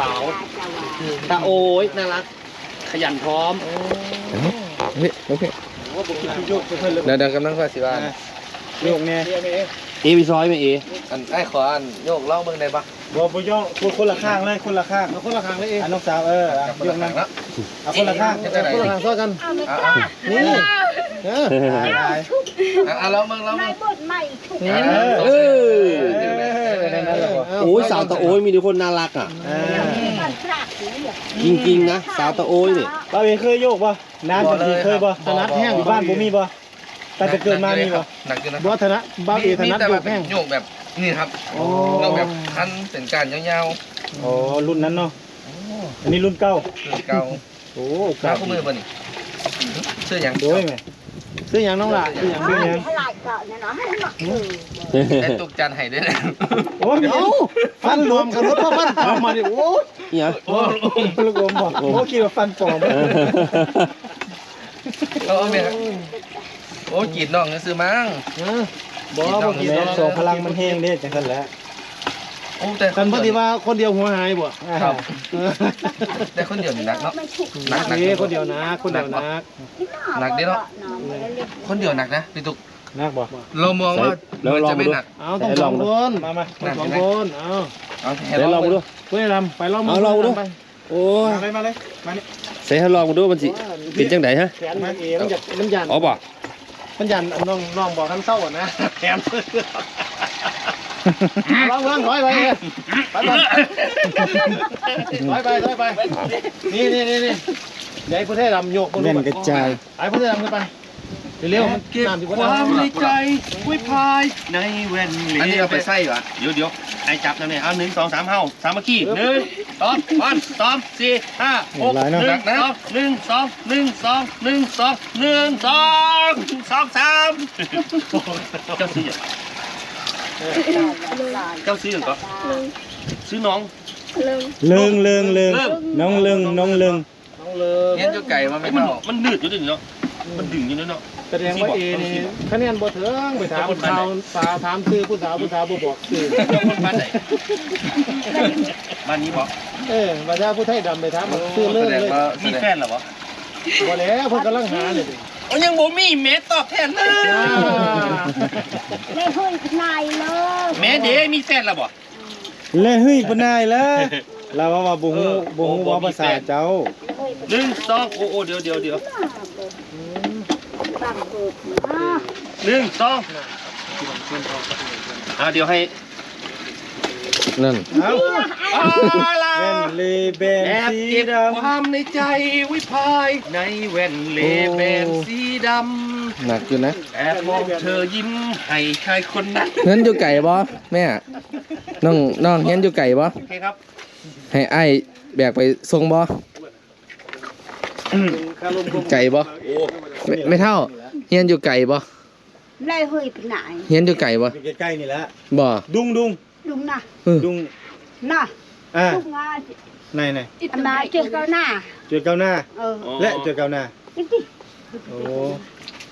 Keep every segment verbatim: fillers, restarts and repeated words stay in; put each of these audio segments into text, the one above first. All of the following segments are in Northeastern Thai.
สาว ตาโอ้ย น่ารัก ขยันพร้อม เฮ้ย โอเค เดี๋ยวเดี๋ยวกำลังว่าสิว่า โยกแน่ เอไปซอยไหมเอ อันไอ้ายขออันโยกลองเบิ่งได้ปะ บ่ บ่ย่อ คน คนละข้างเลย คนละข้าง เอาคนละข้างเลยเอ อ่ะ น้องสาว เออ อ่ะ โยกนั่ง เนาะ เอาคนละข้าง จะได้ คนละข้างซ้อนกัน อ่ะ อ่ะ นี่ เออ ได้ อ่ะ อ่ะ ลองเบิ่ง ลองเบิ่ง บทใหม่ถูก เออ เออ เออ นั่นแหละ โอ้ย สาวตาโอ้ย มีแต่คนน่ารักอ่ะ เออ จริงๆนะ สาวตาโอ้ยเนี่ย บ่าวเอเคยโยกปะ น้ำจังซี่เคยบ่ บ่เลยครับ ถนัดแฮง บ่ อยู่บ้านบ่มีบ่ ตั้งแต่เกิดมามีบ่ หนักอยู่นะ บ่ถนัด บ่าวเอถนัด มีแต่ โย ว่าก แฮง โยกแบบนี้ครับ โอ้ โยกแบบคันเป็นก้านยาวๆ อ๋อ รุ่นนั้นเนาะ โอ้ อันนี้รุ่นเก่า รุ่นเก่า โอ้ มาคู่มือบ่นี่ ชื่อหยัง โดยแม่ ชื่อหยังน้องหล่ะ ชื่อหยัง ชื่อหยัง เท่าไหร่ก่อนเนี่ยเนาะ ให้มันหนัก แต่ตุกจันให้ด้วยนะ โอ้ย เอ้า ฟันหลวมกับรถพ่อฟันปลอมมาดิ โอ้ย เนี่ย โอ้ ลูกอมบอก โอ้ คิดว่าฟันปลอม เอาเอาแม่ โอ้ กรีดน้องซื่อๆ มั้ง เออ บ่ กรีดน้อง บ่กรีดน้อง ซื่อๆ สองพลังมันแฮงเด้ จังซั่นแหละ โอ้ แต่ คันพอดีว่าคนเดียวหัวหายบ่ ครับ เออ แต่คนเดียวนี่หนักเนาะ หนัก หนัก เอ้ย คนเดียวหนัก คนเดียวหนัก หนักเด้เนาะ คนเดียวหนักนะพี่ตุ๊ก หนักบ่ เรามองว่า ใส่ แล้วลองดู มันจะไม่หนัก เอา ต้องสองคน มา มา หนัก สองคน เอา เอา เดี๋ยวลองดู เพื่อนดำ ไปลอง เอาลองดู ไป โอ้ย มาเลย มาเลย มานี่ ใส่ให้ลองดูมันสิ เป็นจังไดฮะ แขนมันเอง มันจะ มันยัน อ๋อบ่ มันยัน น้อง น้องบอกคันเศร้าอะนะ แขน ลอง ลอง ถอยไป ไป ไป ถอยไป ถอยไป นี่ นี่ นี่ นี่ อย่าให้ผู้ไทยดำโยก แว่นกระจาย ไอ้ผู้ไทยดำขึ้นไป เร็วๆ มัน เก็บ น้ำที่ ความในใจไว้ภายในแว่นเล อันนี้เอาไปใส่วะ เดี๋ยว เดี๋ยว ไอ้จับนั่นเนี่ย เอา หนึ่ง สอง สาม เฮา สามัคคี หนึ่ง สอง วัน สอง สี่ ห้า หก หลายเนาะ หนึ่ง สอง หนึ่ง สอง หนึ่ง สอง หนึ่ง สอง หนึ่ง สอง สอง สาม เจ้าซื้อหยัง เจ้าซื้อหยังก่อน ซื้อน้อง เลิง เลิง เลิง เลิง น้องเลิง น้องเลิง น้องเลิง เฮียนอยู่ไกลบ่แม่เฒ่า มัน มันหนืดอยู่เด้เนาะ มันดึงอยู่เด้เนาะ แสดงว่าเอนี่คะแนนบ่ถึง ไปถามผู้สาว ถามชื่อผู้สาว ผู้สาวบ่บอกชื่อ เจ้าคนบ้านไหน บ้านนี้บ่ เออ ว่าถ้าผู้ไทยดำไปถามชื่อเลิงเลย แสดงว่า มีแฟนแล้วบ่ บ่แล้ว เพิ่นกำลังหาเลย โอ้ ยังบ่มี แม่ตอบแทนเลย อ่า เลยเฮ้ยนายเลย แม่เด้ มีแฟนแล้วบ่ และเฮ้ยปนายละ ลาวว่าบ่ฮู้ เออ บ่ฮู้ บ่ เว้าภาษาเจ้า หนึ่ง สอง โอ้ โอ้ เดี๋ยว เดี๋ยว เดี๋ยว หนึ่ง สอง อ่า เดี๋ยวให้ นั่น เอา เอาล่ะ แว่นเลแบน แอบ สี เก็บ ดำ ความในใจไว้ภายในแว่นเลแบน โอ้ สีดำ หนักอยู่นะ แอบมองเธอยิ้มให้ชายคนนั้น เฮือนอยู่ไกลบ่แม่ น้อง น้องเฮือนอยู่ไกลบ่ โอเคครับ ให้อ้ายแบกไปส่งบ่ ไกลบ่ โอ้ แม่ แม่เฒ่า เฮือนอยู่ไกลบ่ เลยเฮ้ยไปไหน เฮือนอยู่ไกลบ่ อยู่ใกล้ๆนี่แหละ บ่ ดุง ดุง ดุงนะ เออ ดุง นะ อ่า ดุงอ่ะ ไหน ไหน อันนาเจอเก้าหน้า เจอเก้าหน้า เออ และเจอเก้าหน้า นี่สิ โอ้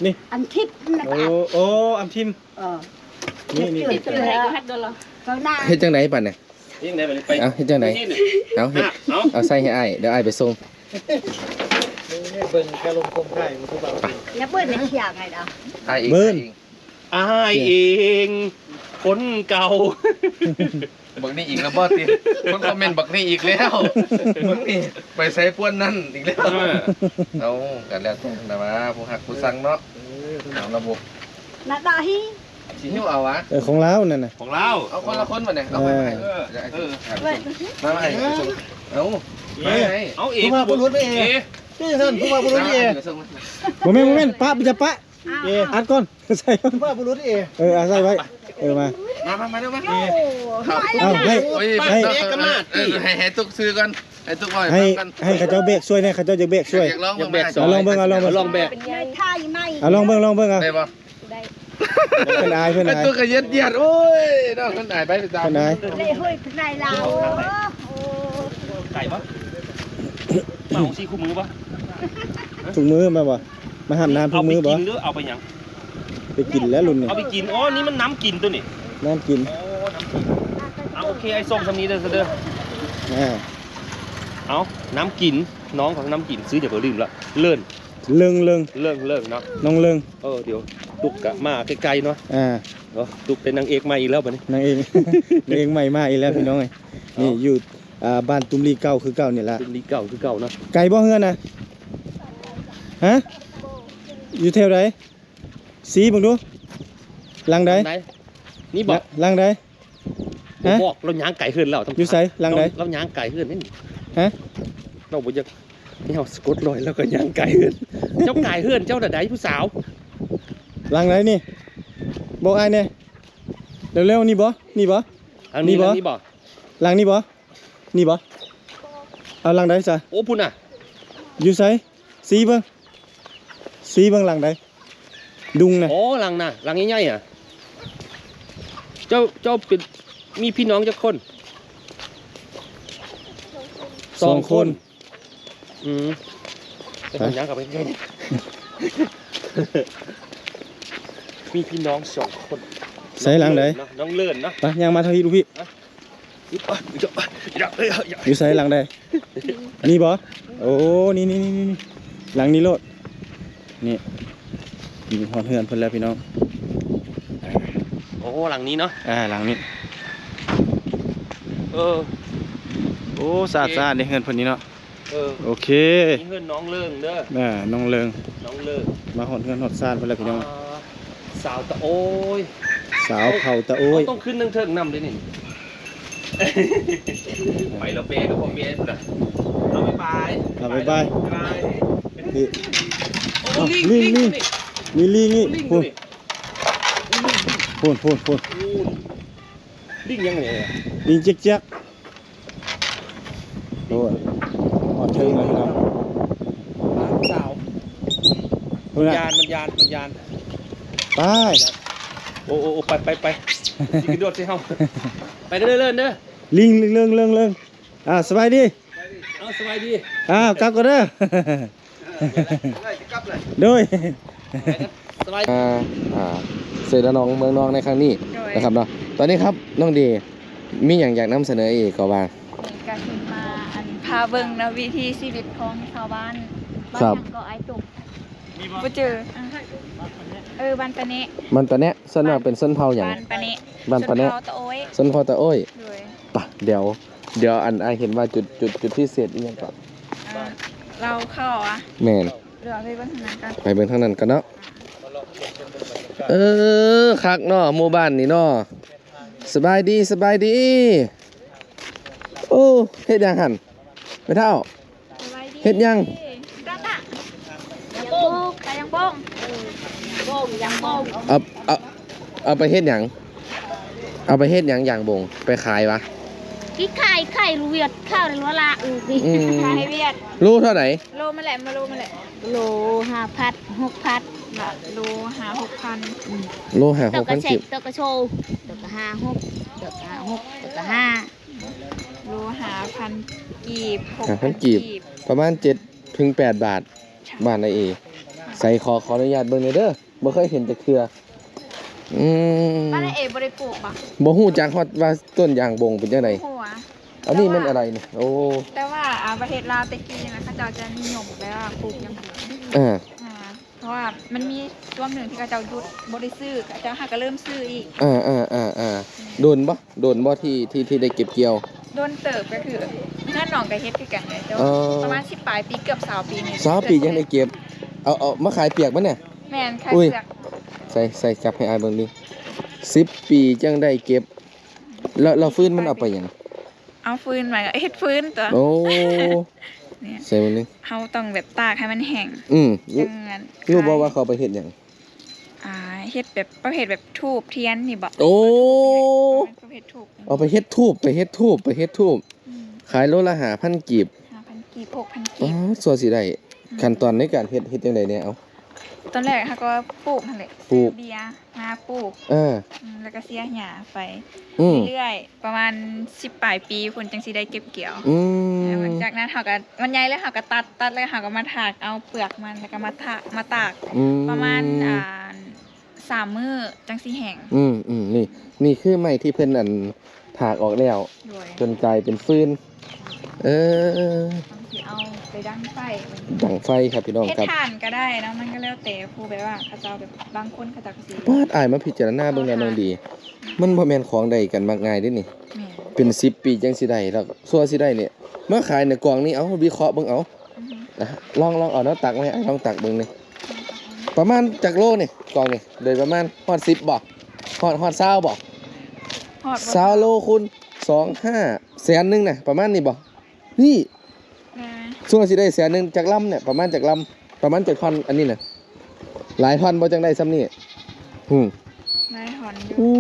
นี่ อันทิพย์นะ โอ้ โอ้ อันทิม เออ นี่ นี่ เจอเก้าหน้า เฮ็ดจังได๋บัดเนี่ย ยังไงบัดนี้ไป เอาเฮ็ดจังได๋ ที่นี่ เอาเฮ็ด เอา เอาใส่ให้อ้าย เดี๋ยวอ้ายไปส่ง เบิ่งคารมคมไข่มันคือแบบ อย่าเบิ่งในเสียงไงเนาะ อ้ายเอง เบิ่ง อ้ายเอง คนเก่า บักนี่อีกแล้วบ่ติ คนคอมเมนต์บักนี่อีกแล้ว บักนี่ไปใส่ป่วนนั่นอีกแล้ว เออ เอา กันแล้วแต่นะว่าผู้ฮักผู้ซังเนาะ เอาระบบ นาดาฮี สิหิ้วเอาวะ เออ ของลาวนั่นน่ะ ของลาว เอาคนละคนมาเนี่ย เอาไป เออ ไป เออ เออ มา มา มา เอา เอ มาไง เอาเอ ผู้มาผู้หลุดไปเอ เอ นี่ท่านผู้มาผู้หลุดเอ บ่แม่น บ่แม่น ปะ อย่าปะ เอ อัดก่อน ใส่ ผู้มาผู้หลุดเอ เออ เอาใส่ไว้ เออ มา มา มา มาเร็ว มา เอ เอา ให้ โอ้ย ให้ เอกมาศ เออ ให้ ให้ตุ๊กซื้อก่อน ให้ตุ๊กร้อย ให้ ฟังก่อน ให้เขาเจ้าแบกช่วยแหน่ เขาเจ้าจะแบกช่วย อยากลองเบิ่งไหม อยากแบก เอาลองเบิ่ง เอาลองเบิ่ง ลองแบก ไม่ท่าอีไม่ เอาลองเบิ่ง ลองเบิ่ง เอา ได้ปะ ได้ เพิ่นอาย เพิ่นอาย ไอ้ตุ๊กก็เย็ดเยียด โอ้ย น้องเพิ่นอาย ไป ไปตาม เพิ่นอาย เลยเฮ้ย นายลาว โอ้ ไก่ปะ มาเอาซี่คู่มือปะ ถุงมือมาบ่ มาหาบน้ำถุงมือบ่ เอาไปกินหรือเอาไปหยัง ไปกินแล้วรุ่นนี้ เอาไปกิน อ๋อ นี่มันน้ำกินตัวนี่ น้ำกิน อ๋อ น้ำกิน เอา โอเค ไอ้ส้มสำนีเด้อ เด้อ อ่า เอาน้ำกิน น้องเขาน้ำกินซื้อเดี๋ยวก็ลืมละ เลิ่น เลิงเลิง เลิ่งเลิ่งเนาะ น้องเลิง เออ เดี๋ยวตุ๊กกะมาใกล้ๆเนาะ อ่า เนาะ ตุ๊กเป็นนางเอกใหม่อีกแล้วบัดนี้ นางเอก นางเอกใหม่มาอีกแล้วพี่น้องเอ้ย นี่ เอา อยู่ อ่า บ้านตุ้มลีเก่าคือเก่านี่แหละ ตุ้มลีเก่าคือเก่าเนาะ ไกลบ่เฮือนนะ ฮะ อยู่แถวใด สีเบิ่งดู หลังใด หลังใด นี่บอก หลังใด บ่ ฮะ บอก เราย่างไกลเฮือนแล้ว อยู่ไส หลังใด เรา เราย่างไกลเฮือนนี่ ฮะ เราบ่อยาก นี่เฮาสะกดรอยแล้วก็ย่างไกลเฮือน เจ้าไกลเฮือนเจ้าน่ะใดผู้สาว หลังใดนี่ บอกอ้ายแน่ เร็วๆ นี่บ่ นี่บ่ หลังนี้ นี่บ่ หลังนี้บ่ หลังนี้บ่ นี่บ่ เอาหลังใดซะ โอ้ พุ้นน่ะ อยู่ไส สีเบิ่ง สีเบิ่งหลังใด ดุงนะ อ๋อ หลังน่ะ หลังใหญ่ๆอ่ะ เจ้า เจ้าเป็น มีพี่น้องจักคน สองคน อืม ไปทำยังกับไปเรื่อย มีพี่น้องสองคน ไสหลังใด น้องเลิ่นเนาะ ไป ย่างมาทางนี้ดูพี่ อยู่ไสหลังใด นี่บ่ โอ้ นี่นี่นี่นี่ หลังนี้โลด นี่ นี่ฮอดเฮือนเพิ่นแล้วพี่น้อง โอ้ หลังนี้เนาะ อ่า หลังนี้ เออ โอ้ สะอาด เอ๊ะ สะอาดในเฮือนเพิ่นนี่เนาะ เออ โอเค นี่เฮือนน้องเลิ่งเด้อ อ่า น้องเลิ่ง น้องเลิ่ง มาฮอดเฮือนฮอดซานเพิ่นแล้วพี่น้อง อ่า สาวตะโอ้ย สาวเผ่าตะโอ้ย เขาต้องขึ้นเทิงๆนำเด้นี่ ไปแล้วแม่กับพ่อแม่พุ้นน่ะ เอาบ๊ายบาย เอาบ๊ายบาย บ๊ายบาย นี่ โอ้ เอ้า ลิง ลิง ลิง ลิง นี่ มีลิงนี่ ลิง พุ้น นี่ พุ้น พุ้น พุ้น พุ้น ลิงยังไงอะ ลิงเจ๊กๆ โอ้ย ฮอดเทิงแล้วพี่น้อง สาว พุ้นน่ะ ยาน มันยาน มันยาน ไป โอ้ โอ้ โอ้ ไป ไป ไป สิกระโดดใส่เฮา ไปกันเด้อ เลิ่นเด้อ ลิง ลิง เลิ่ง เลิ่ง เลิ่ง อ่า สบายดี เอา สบายดี อ่า กลับก่อนเด้อ โดย สบาย อ่า อ่า เสด็จน้องเมืองนองในครั้งนี้ โดย นะครับเนาะ ตอนนี้ครับ น้องเดย์ มีหยังอยากนำเสนออีกก็ว่า นี่ก็คือมาอันพาเบิ่งนะวิถีชีวิตของชาวบ้าน บ้าน ครับ หยังก็อ้ายตุ๊ก บ่เจอ อ่ะ เออ บ้านปะเนะ บ้านปะเนะ ส่วนมากเป็นชนเผ่าหยัง บ้านปะเนะ บ้านปะเนะ ชนเผ่าตะโอ้ย ชนเผ่าตะโอ้ย โดย ไป เดี๋ยว เดี๋ยวอันอ้ายเห็นว่าจุด จุด จุดพิเศษอีหยังก่อน อ่า เราเข้าอ่ะ แม่น เดี๋ยวไปเบิ่งทางนั้นกัน ไปเบิ่งทางนั้นกันเนาะ เออ คักเนาะ หมู่บ้านนี่เนาะ สบายดี สบายดี โอ้ เฮ็ดหยังหั่น แม่เฒ่า สบายดี เฮ็ดหยัง ตาตะ ยางโป่ง ตายางโป่ง เออ โป่ง ยางโป่ง เอา เอา เอาไปเฮ็ดหยัง เอาไปเฮ็ดหยัง ยางบ่ง ไปขายวะ ที่ขาย ขายเวียด ข้าวในรั้วละ อือ อืม ขายเวียด โลเท่าไหร่ โลมาแหละ มาโลมาแหละ โลห้าพัน หกพัน ละ โลห้าหกพัน อืม โลห้าหกพัน ตกกระเซ็ก กีบ ตกกระโชว์ ตกกระห้าหก ตกกระห้าหก ตกกระห้า โลห้าพัน กีบ หกพัน ห้าพัน กีบ กีบ ประมาณเจ็ดถึงแปดบาท ใช่ บ้านนายเอ ใส่ ขอ ขออนุญาตเบิ่งหน่อยเด้อ บ่เคยเห็นจักเทื่อ อืม บ้านนายเอบ่ได้ปลูกบ่ บ่ฮู้จักฮอดว่าต้นยางบงเป็นจังได๋ หัว อันนี้มันอะไรเนี่ย โอ้ แต่ว่า อ่า ประเทศลาวแต่กี้นะ เขาเจ้าจะนิยมแบบว่าปลูกยางบง อ่า อ่า เพราะว่ามันมีช่วงหนึ่งที่เขาเจ้าหยุดบ่ได้ซื้อ เขาเจ้าหาก็เริ่มซื้ออีก อ่า อ่า อ่า อ่า โดนบ่ โดนบ่ที่ ที่ ที่ได้เก็บเกี่ยว โดนเติบ ก็คือเฮือนน้องก็เฮ็ดคือกันไง แต่ว่า อ๋อ ประมาณสิบปลายปี เกือบซาวปีนี่ ซาวปียังได้เก็บ เอา เอามาขายเปียกบ่เนี่ย แม่น ขาย อุ้ย เปียก ใส่ ใส่จับให้อ้ายเบิ่งดิ สิบปีจังได้เก็บ แล้ว แล้วฟืนมันเอาไปหยัง เอาฟืนมาเฮ็ดฟืนตัว โอ้ เนี่ย ใส่เบิ่งดิ เฮาต้องแบบตากให้มันแห้ง อืม จังนั้น รู้บ่ว่าเขาไปเฮ็ดหยัง อ่า เฮ็ดแบบประเภทแบบธูปเทียนนี่บ่ โอ้ ประเภทธูป เอาไปเฮ็ดธูป ไปเฮ็ดธูป ไปเฮ็ดธูป อืม ขายโลละห้าพันกีบ ห้าพัน กีบ หกพัน อ๋อ กีบ ส่วนสิได้ อืม ขั้นตอนในการเฮ็ด เฮ็ดจังได๋เนี่ย เอา ตอนแรกเฮาก็ปลูกหั่นแหละ ปลูก ซื้อเบียร์มาปลูก เออ อืม แล้วก็เสียหญ้าไป อืม เรื่อยๆ ประมาณสิบปลายปีพุ้นจังสิได้เก็บเกี่ยว อืม แล้วหลังจากนั้นเฮาก็ มันใหญ่แล้วเฮาก็ตัด ตัดแล้วเฮาก็มาถากเอาเปลือกมัน แล้วก็มาถาก มาตาก อืม ประมาณ อ่า สามมื้อจังสิแห้ง อืม อืม นี่ นี่คือไม้ที่เพิ่นอันถากออกแล้ว โดย จนกลายเป็นฟืน เออ บางทีเอาไปดังไฟ ดังไฟครับพี่น้องครับ เฮ็ดถ่านก็ได้เนาะ มันก็แล้วแต่ผู้แบบว่าเขาเจ้าแบบบางคนเขาเจ้าก็สิ ปาด อ้ายมาพิจารณาเบิ่งแล้วน้องดี มันบ่แม่นของได้กันมักง่ายเด้นี่ แม่น เป็นสิบปีจังสิได้ แล้วซั่วสิได้เนี่ย มาขายในกล่องนี้ เอาวิเคราะห์เบิ่งเอา อือฮึ นะ ลอง ลองเอาน้ำตักมาให้อ้ายลองตักเบิ่งนี่ ประมาณจักโลนี่ กล่องนี่ โดยประมาณฮอดสิบบ่ ฮอด ฮอดซาวบ่ ฮอดบ่ ซาวโลคูณสองห้า แสนหนึ่งนะ ประมาณนี้บ่ นี่ ได้ ซั่วสิได้แสนหนึ่งจักลำเนี่ย ประมาณจักลำ ประมาณจักท่อน อันนี้น่ะ หลายท่อนบ่จังได้ส่ำนี่ อืม หลายท่อนอยู่ อู้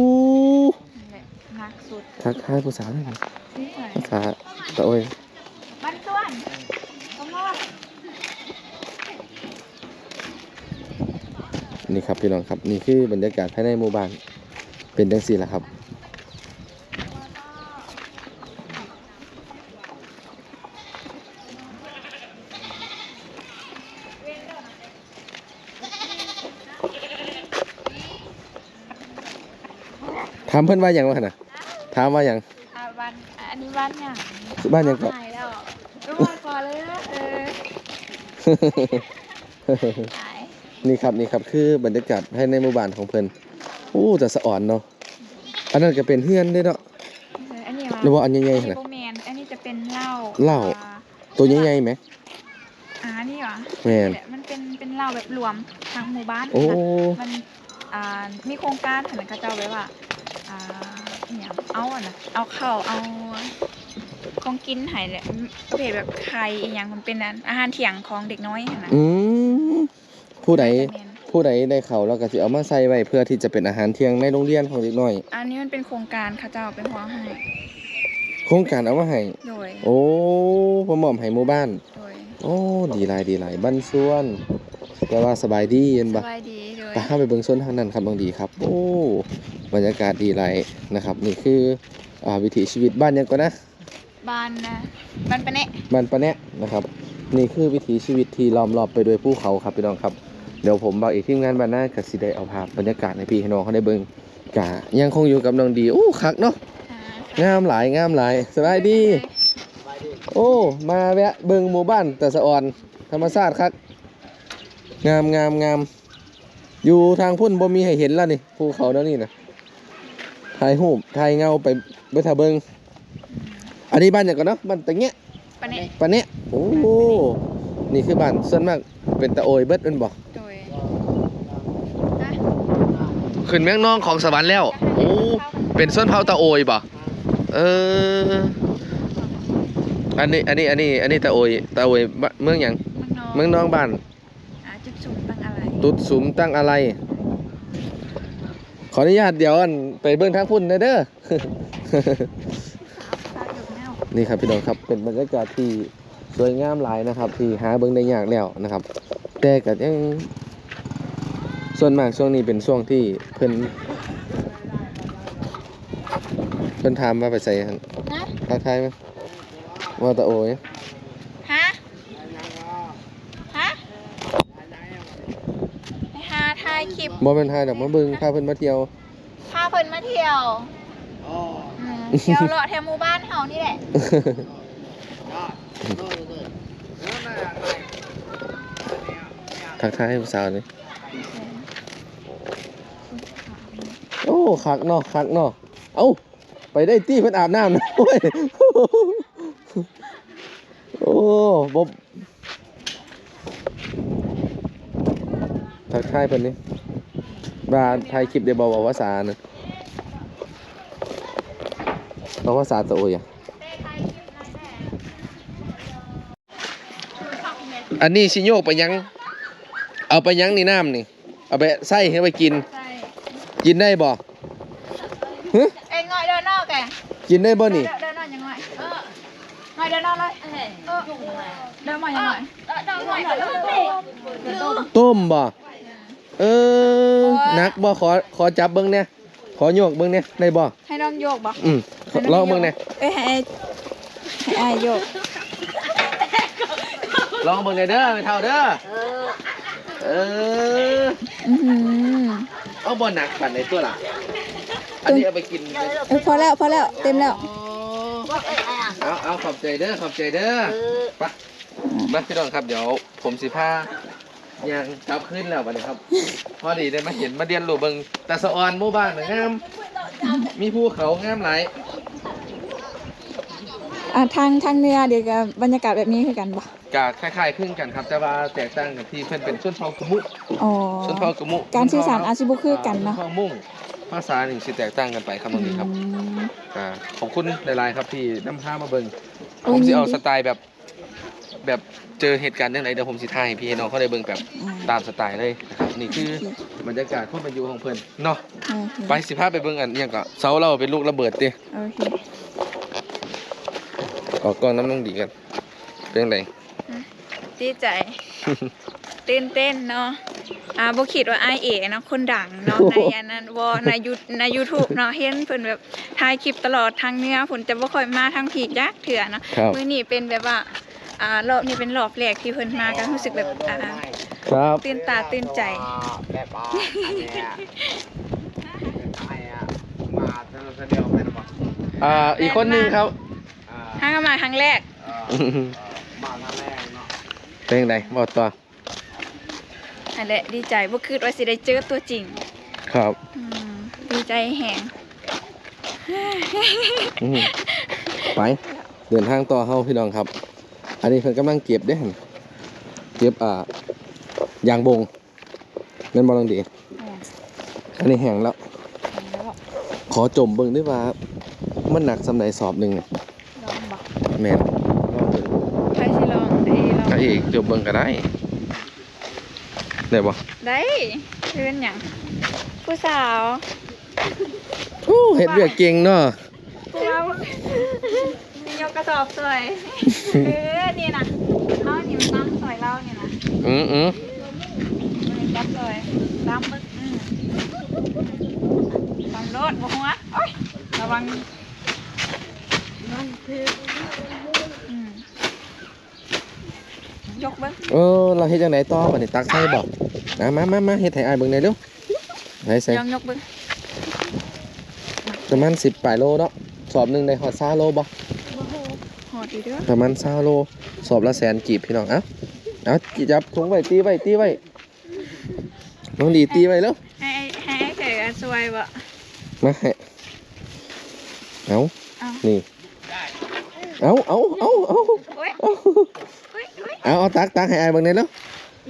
นั่นแหละ หนักสุด ทักทายผู้สาวหน่อย นี่ไง ภาษาตะโอย บ้านสวน ขมอด นี่ครับพี่น้องครับ นี่คือบรรยากาศภายในหมู่บ้าน เป็นจังซี่ล่ะครับ ถามเพิ่นว่าหยังวะหั่นน่ะ ถามว่าหยัง อ่า บ้าน อันนี้บ้านหยัง บ้านหยังเกาะ หายแล้ว ก็ว่าก่อนเลยนะ เออ หาย นี่ครับ นี่ครับ คือบรรยากาศภายในหมู่บ้านของเพิ่น โอ้ จะสะออนเนาะ อันนั้นก็เป็นเฮือนเด้เนาะ เออ อันนี้วะ หรือว่าอันใหญ่ๆ อันนี้ หั่นน่ะ บ่แม่น อันนี้จะเป็นเหล้า เหล้า อ่า ตัวใหญ่ๆ ไหม อ่า นี่หวะ แม่น นี่แหละ มันเป็น เป็นเหล้าแบบรวมทั้งหมู่บ้าน โอ้ แบบมัน อ่า มีโครงการหั่นน่ะ เขาเจ้าแบบว่า อ่า อิหยัง เอาอันน่ะ เอาข้าว เอาของกินให้แหละ ประเภทแบบไข่อิหยัง มันเป็นอัน อาหารเที่ยงของเด็กน้อยหั่นน่ะ อืม ผู้ใด น่าจะแม่น ผู้ใดได้ข้าวแล้วก็สิเอามาใส่ไว้เพื่อที่จะเป็นอาหารเที่ยงในโรงเรียนของเด็กน้อย อันนี้มันเป็นโครงการเขาเจ้าเป็นผู้เอาให้ โครงการเอามาให้ โดย โอ้ เพิ่นมอบให้หมู่บ้าน โดย โอ้ ดีหลาย ดีหลาย บ้านสวน แปลว่าสบายดีแม่นบ่ สบายดี โดย ไป เฮาไปเบิ่งสวนทางนั้นครับ น้องดีครับ โอ้ บรรยากาศดีหลายนะครับ นี่คือ อ่า วิถีชีวิตบ้านหยังก่อนนะ บ้านนะ บ้านปะแนะ บ้านปะแนะนะครับ นี่คือวิถีชีวิตที่ล้อมรอบไปด้วยภูเขาครับพี่น้องครับ เดี๋ยวผมบ่าวเอกทีมงานบ้านนาก็สิได้เอาภาพบรรยากาศให้พี่ให้น้องเขาได้เบิ่ง กะยังคงอยู่กับน้องดี โอ้ คักเนาะ ค่ะ งามหลาย งามหลาย สบายดี สบายดี โอ้ มาแวะเบิ่งหมู่บ้านตาสะออน ธรรมชาติคัก งาม งาม งาม อยู่ทางพุ้นบ่มีให้เห็นแล้วนี่ ภูเขาแนวนี้นะ ถ่ายรูป ถ่ายเงาไป ไปถ่าเบิ่ง อันนี้บ้านหยังก่อนเนาะ บ้านตะแงะ ปะแนะ ปะแนะ โอ้ นี่คือบ้าน ส่วนมากเป็นตะโอยเบิดแม่นบ่ โดย ฮะ ขึ้นเมืองนองของสวรรค์แล้ว โอ้ เป็นชนเผ่าตะโอยบ่ เออ อันนี้ อันนี้ อันนี้ อันนี้ตะโอย ตะโอย บ- เมืองหยัง เมืองนอง เมืองนองบ้าน อ่า จุดสุมตั้งอาลัย จุดสุมตั้งอาลัย ขออนุญาตเดี๋ยวอันไปเบิ่งทางพุ้นแหน่เด้อ นี่ครับพี่น้องครับ เป็นบรรยากาศที่สวยงามหลายนะครับ ที่หาเบิ่งได้ยากแล้วนะครับ แต่ก็ยัง ส่วนมากช่วงนี้เป็นช่วงที่เพิ่น เพิ่นถามว่าไปไสหั่น ฮะ ทักทายไหม ว่าตะโอย ฮะ ฮะ ไปหาถ่ายคลิป บ่แม่นถ่ายดอก มาเบิ่ง พาเพิ่นมาเที่ยว พาเพิ่นมาเที่ยว อืม เที่ยวเลาะแถวหมู่บ้านเฮานี่แหละ ทักทายผู้สาวนี่ โอ้ คักเนาะ คักเนาะ เอ้า ไปได้ตี้ เพิ่นอาบน้ำนะ โอ้ย โอ้ บ่ ทักทายเพิ่นนี่ ว่าถ่ายคลิปได้บ่ เว้าภาษานะ เว้าภาษาตะโอยอะ อันนี้สิโยกไปหยัง เอาไปหยังนี่น้ำนี่ เอาไปใส่ให้ไปกิน ใส่ กินได้บ่ ฮะ เอ้ย ง่อยเดินนอกแก กินได้บ่นี่ เดิน เดินนอกยังง่อย เออ ง่อยเดินนอกเลย เออ เดินมายังง่อย เออ เดินง่อย ต้มบ่ เออ โอ้ย หนักบ่ ขอ ขอจับเบิ่งแหน่ ขอโยกเบิ่งแหน่ ได้บ่ ให้น้องโยกบ่ อืม ให้น้อง ลองเบิ่งแหน่ โยก เอ้ย ให้ ให้อ้ายโยก ลองเบิ่งแหน่เด้อ แม่เฒ่าเด้อ เออ อื้อหือ เอาบ่หนักปานใดตัวล่ะ อันนี้เอาไปกิน เออ พอแล้ว พอแล้ว เต็มแล้ว อ๋อ เอาเอาขอบใจเด้อ ขอบใจเด้อ เออ ไป มาพี่น้องครับ เดี๋ยวผมสิพา ย่างกลับคืนแล้วบัดนี้ครับ พอดีได้มาเห็นมาเรียนรู้เบิ่งตาสะออนหมู่บ้านน่ะงาม มีภูเขางามหลาย อ่าทางทางเหนือเดี๋ยวก็บรรยากาศแบบนี้คือกันบ่ ก็คล้ายๆคลึงกันครับ แต่ว่าแตกต่างกันที่เพิ่นเป็นชนเผ่ากะมุ อ๋อ ชนเผ่ากะมุ การสื่อสารอาจสิบ่คือกันเนาะ ชนเผ่ามุ่ง ภาษานี่สิแตกต่างกันไปครับตรงนี้ครับ อืม อ่าขอบคุณหลายๆครับที่นำพามาเบิ่ง โอ้ย ผมสิเอา ยินดี สไตล์แบบ แบบเจอเหตุการณ์จั่งใดเดี๋ยวผมสิถ่ายให้พี่ให้น้องเขาได้เบิ่งแบบ อืม ตามสไตล์เลยนะครับ นี่คือบรรยากาศความเป็นอยู่ของเพิ่นเนาะ โอเค ไปสิพาไปเบิ่งอันอิหยังก็เสาเราเป็นลูกระเบิดติ โอเค ออกกล้องนำน้องดีกันเป็นจั่งใด ดีใจ ตื่นเต้นเนาะ อ่าบ่คิดว่าอ้ายเอเนาะ คนดังเนาะ ในอันนั้นวอในยูใน YouTube เนาะ เห็นเพิ่นแบบถ่ายคลิปตลอดทางเหนือ เพิ่นจะบ่ค่อยมาทางพีจักเทื่อเนาะ ครับ มื้อนี้เป็นแบบว่า อ่า รอบนี้เป็นรอบแรกที่เพิ่นมา ก็รู้สึกแบบ อ่า ครับ ตื่นตาตื่นใจ แบบว่าอันเนี้ยไอ้อะมาเท่าเดียวเป็นบ่ อ่าอีกคนหนึ่งครับ อ่า หาก็มาครั้งแรก เอ่อมาทางแรกเนาะ เป็นจั่งใดบอกต่อ นั่นแหละ ดีใจ บ่คิดว่าสิได้เจอตัวจริง ครับ อืม ดีใจแฮง อืมไป เดินทางต่อเฮาพี่น้องครับ อันนี้เพิ่นกำลังเก็บเด้หั่นเก็บอ่ายางบงแม่นบ่น้องดี อันนี้แห้งแล้ว ขอจมเบิ่งด้วยว่า มันหนักส่ำใดสอบหนึ่งน่ะ ลองบ่ แม่นลองเบิ่ง ใครสิลองเอลอง พระเอกจมเบิ่งก็ได้ ได้บ่ ได้เป็นหยังผู้สาว โอ้เฮ็ดเวียกเก่งเนาะ ผู้เรามียกกระสอบซอย เออ นี่นะเอาอันนี้มาตั้งซอยเรานี่นะ อืมอืม จับซอยตั้งมึกอืมตั้งโลดบ่หัวโอ้ย ระวังอืมยกเบิ่ง เออ เราเฮ็ดจังไดต่อบัดนี้ตักใส่บ่นะมามามาเฮ็ดให้อ้ายเบิ่งแหน่เร็วไหนใส่ ลองยกเบิ่ง ประมาณสิบปลายโลเนาะสอบหนึ่งได้ฮอดซาวโลบ่ บ่ฮู้ฮอดอยู่เด้อ ประมาณซาวโล สอบละแสนกีบพี่น้อง เอ้า เอ้าจับถุงไว้ตีไว้ตีไว้น้องดีตีไว้แล้ว ให้ให้ให้เขยช่วยบ่ มาให้ เอา เอา นี่ เอาเอาเอาเอา โอ้ย เอา โอ้ยโอ้ย เอาเอาตักตักให้อ้ายเบิ่งแหน่เร็ว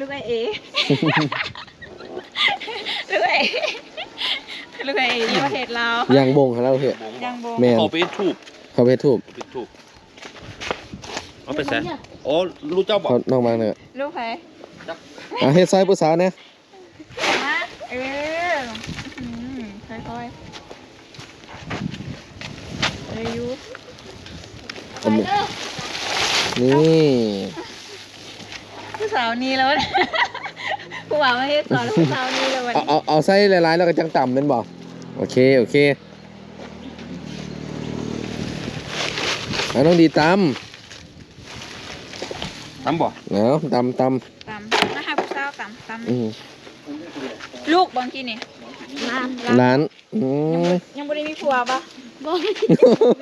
ลูกไอเอ ลูกไอเอ ลูกไอเออยู่ประเทศลาว ยางบงของเราเถอะ ยางบง แม่น เขาไปเฮ็ดทูบ เขาไปทูบ ไปเฮ็ดทูบเอาไปใส่อ๋อรู้เจ้าบอก เขาน้องมาเนี่ย ลูกใคร อ่ะเฮ็ดซอยผู้สาวเนี่ย มาเอออืมค่อยๆเอออยู่ อันนี้นี่ ผู้สาวนี่แล้วนะ ผู้บ่าวมาเฮ็ดสอนผู้สาวนี่แล้ววัน เอาเอาเอาใส่หลายๆแล้วก็จังต่ำแม่นบ่โอเคโอเคเอาน้องดีตำ ทำบ่ เอาตำตำ ตำมาให้ผู้สาวตำตำ อืม ลูกบางทีนี่ หลานอืม ยังบ่ได้มีผัวปะบ่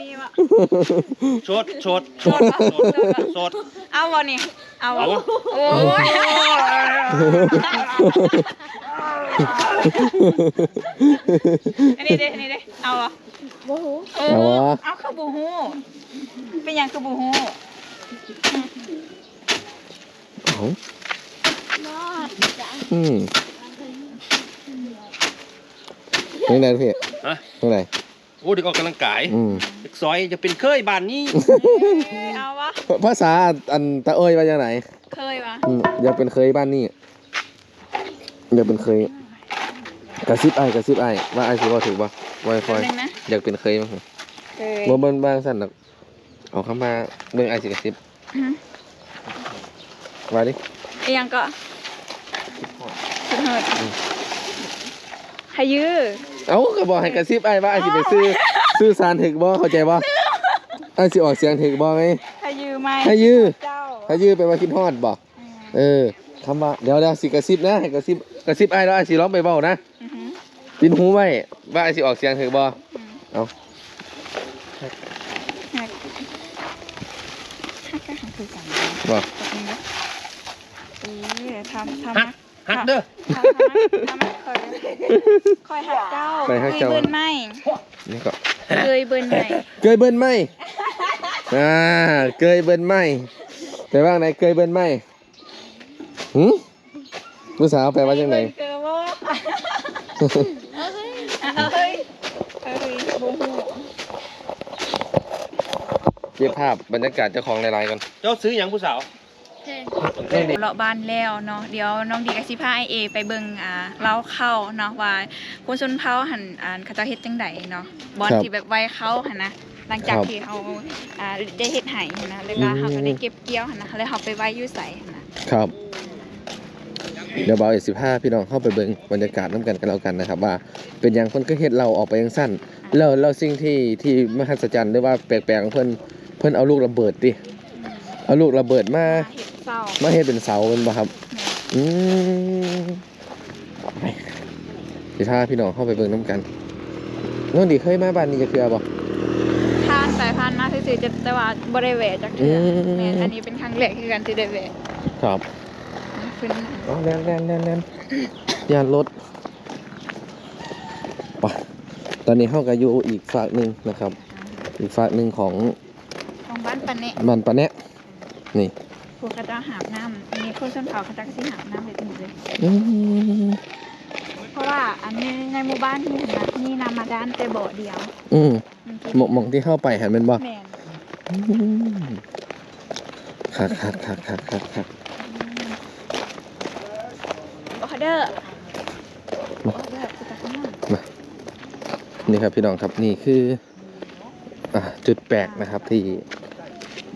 มีปะ ชดชด ชดปะ ชด เอาบ่นี่เอาบ่ เอาวะ โอ้ยอันนี้เด้อันนี้เด้เอาบ่ บ่ฮู้ โอ้ เอาวะ เอาคือบ่ฮู้เป็นหยังคือบ่ฮู้ เอาอืมเป็นไงพี่ ฮะ เป็นไง โอ้เด็กออกกำลังกาย อืม เด็กซอยจะเป็นเคยบ้านนี้ เอาวะ ภาษาอันตะเอ้ยว่าจังได เคยปะ อืมอยากเป็นเคยบ้านนี้อยากเป็นเคยกระซิบไอ้ายกระซิบไอ้ายว่าไอ้ายสิว่าถือบ่ว่าคอย แป๊บนึงนะ อยากเป็นเคยมั้ง เคย บ่เบิ่งบ้างสั่นดอกเอาคำว่าเบิ่งไอ้ายสิกระซิบ อืม ว่าดิ อีหยังก็คิดฮอดให้ยื้อ เอ้าก็บอกให้กระซิบไอ้ายว่าไอ้ายสิไปซื้อซื้อสารถือบ่เข้าใจบ่ไอ้ายสิออกเสียงถือบ่ไง ให้ยื้อไหม ให้ยื้อ เจ้า ให้ยื้อแปลว่าคิดฮอดบ่เออคำว่าเดี๋ยวเดี๋ยวสิกระซิบนะให้กระซิบกระซิบไอ้ายแล้วไอ้ายสิลองไปเว้านะ อือหือ ปิดหูไว้ว่าไอ้ายสิออกเสียงถือบ่ อืม เอา หัก คือกัน บ่ เออ ทำ ทำ หัก นะ หักเด้อ ทำ ทำ ทำ คอย คอยหักเจ้า คอยหักเจ้า เกยเบิ่นไม้ นี่ก็ เกยเบิ่นไม้ เกยเบิ่นไม้ อ่า เกยเบิ่นไม้ แต่ว่าไง เกยเบิ่นไม้ หืม ผู้สาวแปลว่าจังได๋ เกยบ่ เฮ้ย เฮ้ย บ่ฮู้ เก็บภาพบรรยากาศเจ้าของหลายๆก่อน เจ้าซื้อหยังผู้สาว เพลง เลาะบ้านแล้วเนาะ เดี๋ยวน้องดีก็สิพาอ้ายเอไปเบิ่ง อ่า เล้าข้าวเนาะ ว่าคนชนเผ่าหั่น อ่า เขาเจ้าเฮ็ดจั่งใดเนาะ บ่อน ครับ ที่แบบไว้ข้าวหั่นนะ หลังจาก ครับ ที่เฮา อ่า ได้เฮ็ดไฮ่หั่นนะ แล้วก็ อืม เฮาก็ได้เก็บเกี่ยวหั่นนะ แล้วเฮาไปไว้อยู่ไสหั่นนะ ครับ เดี๋ยวบ่าวเอสิพาพี่น้องเฮาไปเบิ่งบรรยากาศนำกันก็แล้วกันนะครับ ว่าเป็นหยังเพิ่นคือเฮ็ดเล้าออกไปจั่งซั้น แล้ว แล้วสิ่งที่ ที่มหัศจรรย์หรือว่าแปลกๆของเพิ่น เพิ่นเอาลูกระเบิดติ เอาลูกระเบิดมา มาเฮ็ดเสา มาเฮ็ดเป็นเสาแม่นบ่ครับ แม่น อืม ไป สิพาพี่น้องเฮาไปเบิ่งนำกัน น้องดีเคยมาบ้านนี้จักเทื่อบ่ ผ่านไปผ่านมาซื่อๆ จะ แต่ว่าบ่ได้แวะจักเทื่อ อืม แม่น อันนี้เป็นครั้งแรกคือกันที่ได้แวะ ครับ ขึ้น อ๋อ แล่น แล่น แล่น แล่น ย่านรถ ไป ตอนนี้เฮาก็อยู่อีกฟากหนึ่งนะครับ อีกฟากหนึ่งของ ของบ้านปะแนะ บ้านปะแนะ นี่ พวกเขาเจ้าหาบน้ำ มีคนชนเผ่าเขาเจ้าก็สิหาบน้ำแบบนี้เลย อืม เพราะว่าอันนี้ในหมู่บ้านนี่นะ มีน้ำบาดาลแต่บ่อเดียว อืม มันคิด หม่อง หม่องที่เฮาไปหั่นแม่นบ่ แม่น อืม คักๆๆๆๆๆ ออเดอร์ มา ออเดอร์ มา นี่ครับพี่น้องครับ นี่คือ อ่า จุดแปลกนะครับ ที่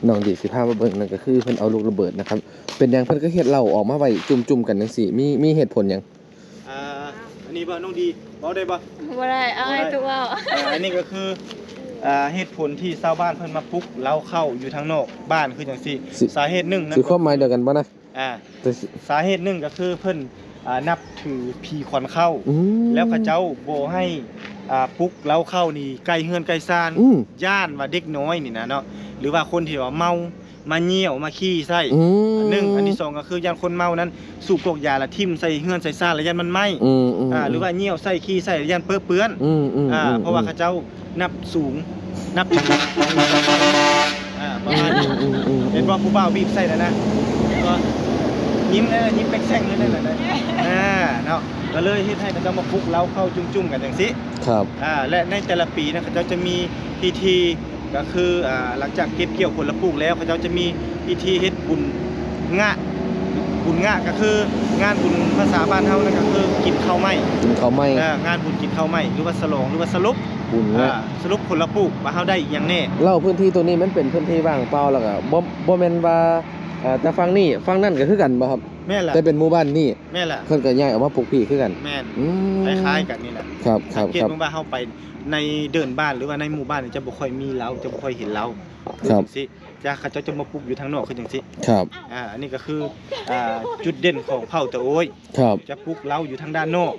น้องดีสิพามาเบิ่งนั่นก็คือเพิ่นเอาลูกระเบิดนะครับ เป็นหยังเพิ่นก็เฮ็ดเล้าออกมาไว้จุ่มๆกันจั่งซี้ มี มีเหตุผลหยัง อ่า อันนี้บ่น้องดี เว้าได้บ่ บ่ได้ เอาให้ บ่ได้ ตุ๊กเว้า อ่า อันนี้ก็คือ อ่า เหตุผลที่ชาวบ้านเพิ่นมาปลูกเล้าข้าวอยู่ทางนอกบ้านคือจั่งซี้ สิ สาเหตุหนึ่งนะ สิความหมายเดียวกันบ่นะ อ่า แต่สิ สาเหตุหนึ่งก็คือเพิ่น อ่า นับถือผีขวัญข้าว อืม แล้วเขาเจ้าบ่ให้ อ่า ปลูกเล้าข้าวนี่ใกล้เฮือนใกล้ซาน อืม ย้านว่าเด็กน้อยนี่นะเนาะ หรือว่าคนที่ว่าเมา มาเยี่ยวมาขี้ใส่ อืม อันหนึ่ง อันที่สองก็คือย้านคนเมานั้นสูบพวกยาละทิ่มใส่เฮือนใส่ซานแล้วย้านมันไหม้ อืม อืม อ่า อืม หรือว่าเยี่ยวใส่ขี้ใส่แล้วย้านเปอะเปื้อน อืม อืม อ่า อืม เพราะว่า อืม เขาเจ้านับสูง นับ อ่า ประมาณนี้ อืม อืม อืม อืม เห็นว่าผู้บ่าวบีบใส่แล้วนะ ก็ยิ้มนะ ยิ้มแปลกแซงเลยนั่นแหละนะ อ่า เนาะ ก็เลยเฮ็ดให้เขาเจ้ามาปลูกเล้าข้าวจุ่มๆกันจั่งซี้ ครับ อ่า และในแต่ละปีนะ เขาเจ้าจะมีพิธี ก็คือ อ่า หลังจากเก็บเกี่ยวผลปลูกแล้ว เขาเจ้าจะมีพิธีเฮ็ดบุญงะ บุญงะก็คืองานบุญภาษาบ้านเฮานั่นก็คือกินข้าวไหม้ กินข้าวไหม้ เออ งานบุญกินข้าวไหม้ หรือว่าฉลอง หรือว่าสรุป บุญงะ อ่า สรุปผลปลูกว่าเฮาได้อีหยังแน่ แล้วพื้นที่ตรงนี้มันเป็นพื้นที่ว่างเปล่า แล้วก็บ่ บ่แม่นว่า เอ่อ แต่ฝั่งนี้ ฝั่งนั้นก็คือกันบ่ครับ แม่นแหละ แต่เป็นหมู่บ้านนี้ แม่นแหละ เพิ่นก็ย้ายออกมาปลูกพี้คือกัน แม่น อืม คล้ายๆกันนี่แหละ ครับ ครับ สังเกต ครับ เบิ่งว่าเฮาไปในเดินบ้านหรือว่าในหมู่บ้านนี่จะบ่ค่อยมีเล้า จะบ่ค่อยเห็นเล้า ครับ จั่งซี้ จะ เขาเจ้าจะมาปลูกอยู่ทางนอกคือจั่งซี้ ครับ อ่า อันนี้ก็คือ อ่า จุดเด่นของเผ่าตะโอ้ย ครับ จะปลูกเล้าอยู่ทางด้านนอก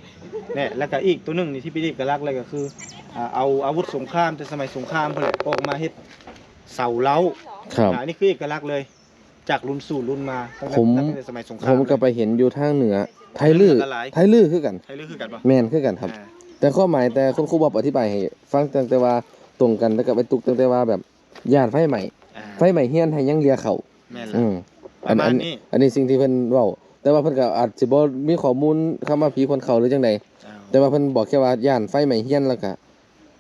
เนี่ย แล้วก็อีกตัวหนึ่งนี่ที่เป็นเอกลักษณ์เลยก็คือ อ่า เอาอาวุธสงครามแต่สมัยสงครามพู้นแหละ ออกมาเฮ็ดเสาเล้า ครับ อ่า อันนี้คือเอกลักษณ์เลย จากรุ่นสู่รุ่นมา ตั้งแต่ ผม ตั้งแต่สมัยสงคราม ผมก็ไปเห็นอยู่ทางเหนือ ไทยลื้อ ไทยลื้อคือกัน ไทยลื้อคือกันบ่ แม่นคือกันครับ อ่า แต่ความหมาย แต่คุณครูบอกอธิบายให้ฟังตั้งแต่ว่าตรงกัน แล้วก็ไปตุกตั้งแต่ว่าแบบย้านไฟไหม้ อ่า ไฟไหม้เฮือนให้ยังเหลือข้าว แม่นละ อืม ประมาณนี้ อัน อัน อันนี้สิ่งที่เพิ่นเว้า แต่ว่าเพิ่นก็อาจสิบ่มีข้อมูลคำว่าผีขวัญข้าวหรือจั่งใด อ้าว แต่ว่าเพิ่นบอกแค่ว่าย้านไฟไหม้เฮือน แล้วก็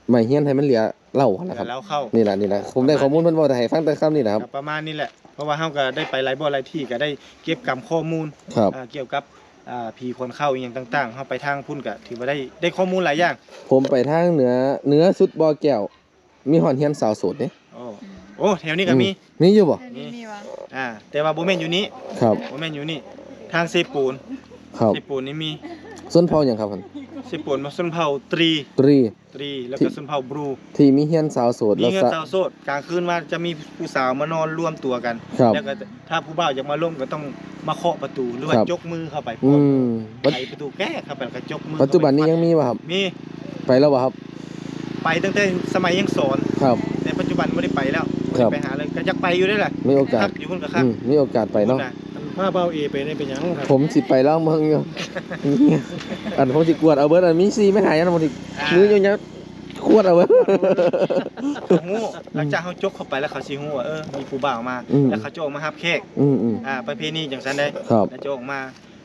ไหม้เฮือนให้มันเหลือเล้าหั่นล่ะครับ เหลือเล้าข้าว นี่ล่ะ นี่ล่ะ ผมได้ข้อมูลเพิ่นเว้าให้ฟังแต่คำนี้ล่ะครับ ประมาณนี้แหละ เพราะว่าเฮาก็ได้ไปหลายบ่อนหลายที่ ก็ได้เก็บกำข้อมูล ครับ อ่า เกี่ยวกับ อ่า ผีขวัญข้าวอีหยังต่างๆ เฮาไปทางพุ้นก็ถือว่าได้ ได้ข้อมูลหลายอย่าง ผมไปทางเหนือ เหนือสุดบ่อแก้ว มีฮอดเฮือนสาวโสดเด้ โอ้ โอ้ แถวนี้ก็มี อืม มีอยู่บ่ แถวนี้มีวะ อ่า แต่ว่าบ่แม่นอยู่นี้ ครับ บ่แม่นอยู่นี้ ทางเซปูน ครับ เซปูนนี่มี ชนเผ่าหยังครับหั่น เซปูนบ่ ชนเผ่าตรี ตรี ตรี แล้วก็ชนเผ่าบรู ที่มีเฮือนสาวโสด มีเฮือน แล้วสะ สาวโสด กลางคืนมาจะมีผู้สาวมานอนรวมตัวกัน ครับ แล้วก็ถ้าผู้บ่าวอยากมาร่วมก็ต้องมาเคาะประตู หรือว่า ครับ ยกมือเข้าไป อืม ไขประตูแก๊กเข้าไปแล้วก็ยกมือ ปัจจุบันนี้ยังมีบ่ครับ มี ไปแล้วบ่ครับ ไปตั้งแต่สมัยยังสอน ครับ แต่ปัจจุบันบ่ได้ไปแล้ว ครับ ไปหาเลย ก็อยากไปอยู่เด้อล่ะ มีโอกาส คักอยู่พุ่นก็คัก อืมมีโอกาสไปเนาะ พุ่นน่ะ อันพาเบาเอไปได้เป็นหยังครับ ผมสิไปลองเบิ่งอยู่ อันผมสิกวดเอาเบิด อันมีสี่ไม่หายอันผมสิ อ่า มือยาวๆกวดเอาเบิด เขาฮู้ หลังจากเขาจกเข้าไปแล้วเขาสิฮู้ว่าเออมีผู้บ่าวมา อืม แล้วเขาจะออกมารับแขก อืมอืม อ่า ประเพณีจังซั่นได้ ครับ แล้วจะออกมา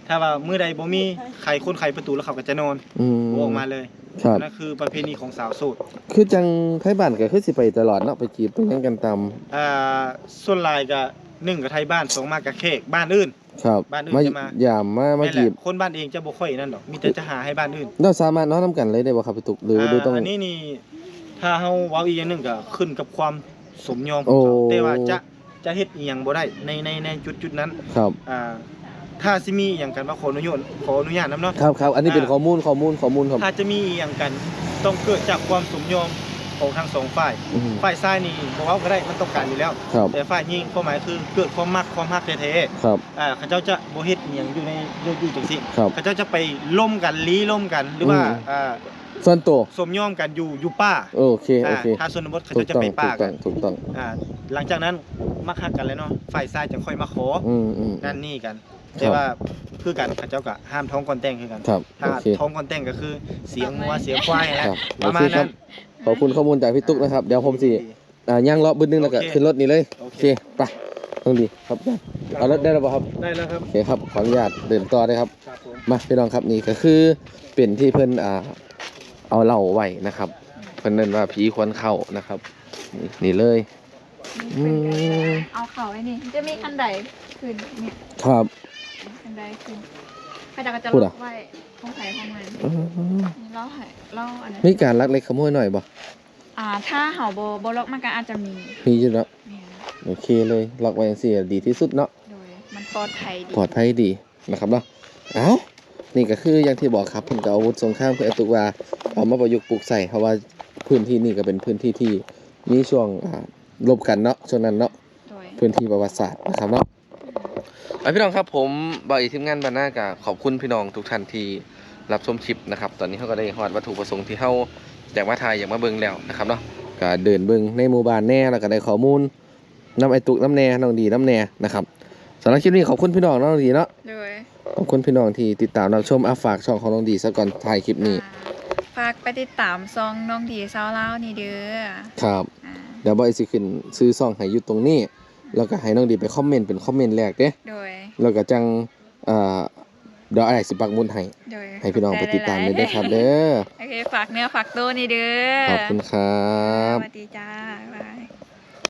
ถ้าว่ามื้อใดบ่มีใครคนไขประตูแล้วเขาก็จะนอน อืม บ่ออกมาเลย ครับ นั่นคือประเพณีของสาวโสด คือจังไทบ้านก็คือสิไปตลอดเนาะ ไปจีบไปหยังกันตาม อ่า ส่วนหลายก็หนึ่งก็ไทบ้าน สองมาก็แขกบ้านอื่น ครับ บ้านอื่น มา จะมา ยามมามา แม่นแหละ จีบ คนบ้านเองจะบ่ค่อยนั่นดอก มีแต่จะหาให้บ้านอื่น เราสามารถนอนนำกันเลยได้บ่ครับพี่ตุ๊ก หรือ อ่า หรือต้อง อันนี้นี่ ถ้าเฮาเว้าอีกอย่างหนึ่งก็ขึ้นกับความสมยอมข โอ้ องเขา แต่ว่าจะจะเฮ็ดอีหยังบ่ได้ในในในจุดจุดนั้น ครับ อ่า ถ้าสิมีอีหยังกันมาขออนุญาต ขออนุญาตนำเนาะ ครับครับ อันนี้เป็น อ่า ข้อมูลข้อมูลข้อมูลครับ ถ้าจะมีอีหยังกันต้องเกิดจากความสมยอมของทั้งสองฝ่าย อืม ฝ่ายซ้ายนี่บ่เว้าก็ได้ มันต้องการอยู่แล้ว ครับ แต่ฝ่ายหญิงความหมายคือเกิดความมักความฮักแท้ ครับ ๆ อ่า เขาเจ้าจะบ่เฮ็ดอีหยังอยู่ในอยู่อยู่จังซี่ ครับ เขาเจ้าจะไปล้มกันลี้ล้มกัน หรือว่า อืม อ่า ส่วนตัว สมยอมกันอยู่อยู่ป่า โอเคโอเค อ่า ถ้าชนบทเขาเจ้าจะไปป่ากัน ถูกต้องถูกต้อง อ่า หลังจากนั้นมาฮักกันแล้วเนาะ ฝ่ายซ้ายจังค่อยมาขอ อืมอืม นั่นนี่กัน ครับ แต่ว่าคือกันเขาเจ้าก็ห้ามท้องก่อนแต่งคือกัน ครับ ถ้า โอเค ท้องก่อนแต่งก็คือเสียงัวเสียควายนะ ครับ ประมาณนั้น โอเคครับ ขอบคุณข้อมูลจากพี่ตุ๊กนะครับ เดี๋ยวผมสิ อ่าย่างเลาะบึ้ดนึงแล้วก็ โอเค ขึ้นรถนี่เลย โอเค โอเค ไปตรงนี้ครับ เอารถได้แล้วบ่ครับ ได้แล้วครับ โอเคครับ ขออนุญาตเดินต่อนะครับ ครับผม มาพี่น้องครับ นี่ก็คือเป็นที่เพิ่น อ่า เอาเหล้าไว้นะครับ เพิ่นเอิ้นว่าผีควนเข้านะครับ นี่นี่เลย อืม เอาเขาไอ้นี่ จะมีคันไดขึ้นเนี่ย ครับ คันไดขึ้นเขาจะก็จะ พูด ล็ อะ อกไว้ของใครของมัน อืม นี่เล่าให้เล่าอันนั้น มีการลักเล็กขโมยน้อยบ่ อ่า ถ้าเขาบ่บ่ล็อกมันก็อาจจะมี มีอยู่เนาะ เนี่ย โอเคเลย ล็อกไว้จังซี่ดีที่สุดเนาะ โดยมันปลอดภัยดี ปลอดภัยดีนะครับเนาะ เอ้า นี่ก็คืออย่างที่บอกครับ เพิ่นก็เอาอาวุธสงครามคือไอ้ตุ๊กว่า เอามาประยุกต์ปลุกใส่ เพราะว่าพื้นที่นี่ก็เป็นพื้นที่ที่มีช่วง อ่า รบกันเนาะ ช่วงนั้นเนาะ โดย พื้นที่ประวัติศาสตร์นะครับเนาะ อ่ะพี่น้องครับ ผมบ่าวอีกทีมงานบ้านนาก็ขอบคุณพี่น้องทุกท่านที่รับชมคลิปนะครับ ตอนนี้เราก็ได้ฮอดวัตถุประสงค์ที่เราอยากมาถ่ายอยากมาเบิ่งแล้วนะครับเนาะ ก็เดินเบิ่งในหมู่บ้านแหน่ แล้วก็ได้ข้อมูลนำไอ้ตุ๊กนำแหน่ น้องดีนำแหน่นะครับ สำหรับคลิปนี้ขอบคุณพี่น้องน้องดีเนาะ โดย ขอบคุณพี่น้องที่ติดตามรับชม อ่ะ ฝากช่องของน้องดีซะก่อนท้ายคลิปนี้ อ่าฝากไปติดตามช่องน้องดีสาวลาวนี่เด้อ ครับ อ่า เดี๋ยวบ่าวอีกสิขึ้นชื่อช่องให้อยู่ตรงนี้ แล้วก็ให้น้องดีไปคอมเมนต์เป็นคอมเมนต์แรกเด้ โดย แล้วก็จัง อ่า เดี๋ยวอ้ายสิปักหมุดให้ โดย ให้พี่น้องไป ขบใจ ติดตาม หล เลยเด้อครับเด้อ โอเค ฝากเนื้อฝากตัวนี่เด้อ ขอบคุณครับ สวัสดีจ้า บ๊ายบาย